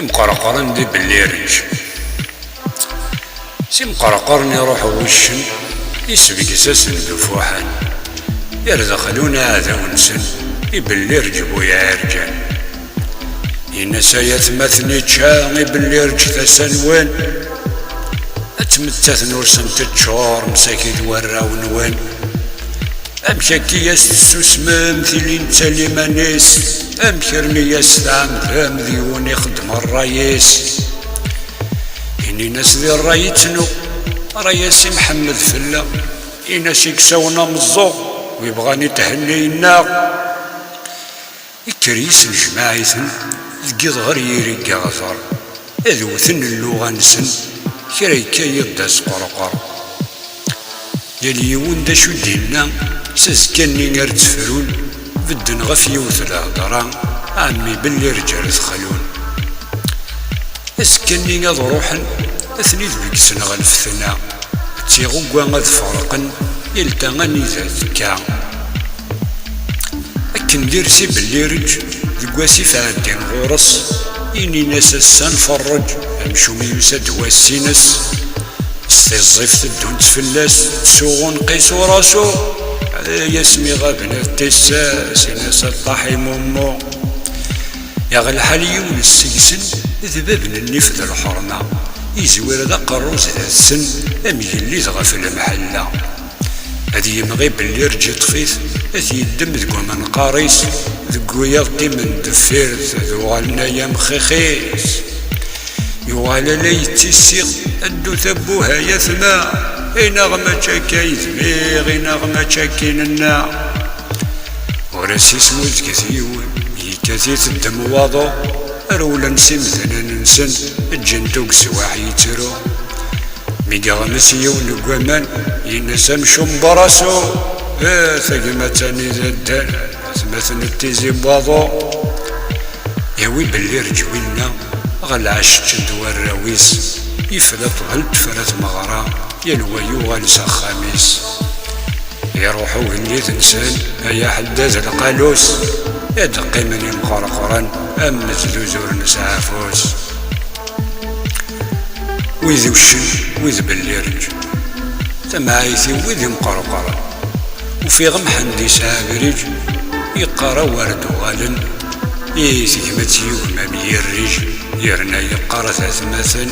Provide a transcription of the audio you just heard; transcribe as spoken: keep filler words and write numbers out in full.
Imqerqren di Bellireǧ. S imqerqren iruḥ wuccen, isbegges-asen-d ufuḥan. Irdexlun aɛdaw-nsen, i Bellireǧ bu iɛerǧan. Yenna-s: "Ay atmaten, ičča i Bellireǧ tasa-nwen. Atmettat ur sent-teččur msakit warraw-nwen. Amek akka i as-tessusmem tili netta liman-is? Amek armi i as-tɛemdem d yiwen ixeddem ṛṛay-is?" Inin-as: "Di ṛṛay ittnu, ṛṛay-as i Mḥemmed fell-aɣ. Inin-as i yesawen ameẓẓuɣ, wi bɣan i thenni yennaɣ." Ikker yis-, nejmaɛ-iten deg iḍ ɣer yiri n yiɣẓer, ad wten lluɣa-nsen, kra yekka yiḍ d asqerqer. Yal yiwen d acu d-inna, s azekka-nni ar ttefrun, bedden ɣef yiwet lhedra, ɛemmi Bellireǧ ar texlun. Azekka-nni ad ruḥen, ad ten-id-beggsen ɣer lfetna, d tiɣugga ad ferqen, yal ta anida tekka. Akken d-irsi Bellireǧ, deg wasif ɛeddin ɣur-s, inin-as: "Ass-a nferreǧ, amcum yusa-d wass-ines." S tiẓẓift teddunt fell-as, ttsuɣun qisurasu. Ay asmi ɣaben at tissas, ines aṭṭaḥ i mummu. Yaɣ lḥal yiwen seg-sen d bab n nnif d lḥerma, izwir d aqerru zdat-sen am yelli-d ɣef lemḥella. Ad yemɣi Bellireǧ iṭṭef-it, ad t-yeddem deg umenqar-is, deg wiyaḍ qqimen deffir-s, ad uɣalen ay amxixi-s. Yuɣal ala yettissi, a ddut a buh ay atma, inaɣ mačči akka i dmiɣ, inaɣ mačči akka i nenna. Ur as-ismuzget yiwen, yekkat-it ddem waḍu, rewlen s imdanen-nsen, ǧǧan-t ugeswaḥ yettru. Mi yeɣmes yiwen deg waman, yenna-s amcum: "Barasu, eh, tagmat-agi d addal, atmaten d tizi n waḍu." Yawi Bellireǧ winna ɣer lɛecc n warraw-is, yefla ṭṭbel tefra tmeɣra, yal wa yuɣal s axxam-is. Iruḥ ugellid-nsen, ay aḥeddad lqalus, ad qqimen imqerqren am mezduz ur nesɛi afus. Wid uccen, wid Bellireǧ, tamɛayt-iw wid imqerqren. Ufiɣ Mḥend yesɛa abrid, yeqqar awer d-uɣalen, i tegmat yugmam yirrij, yerna yeqqar d atmaten.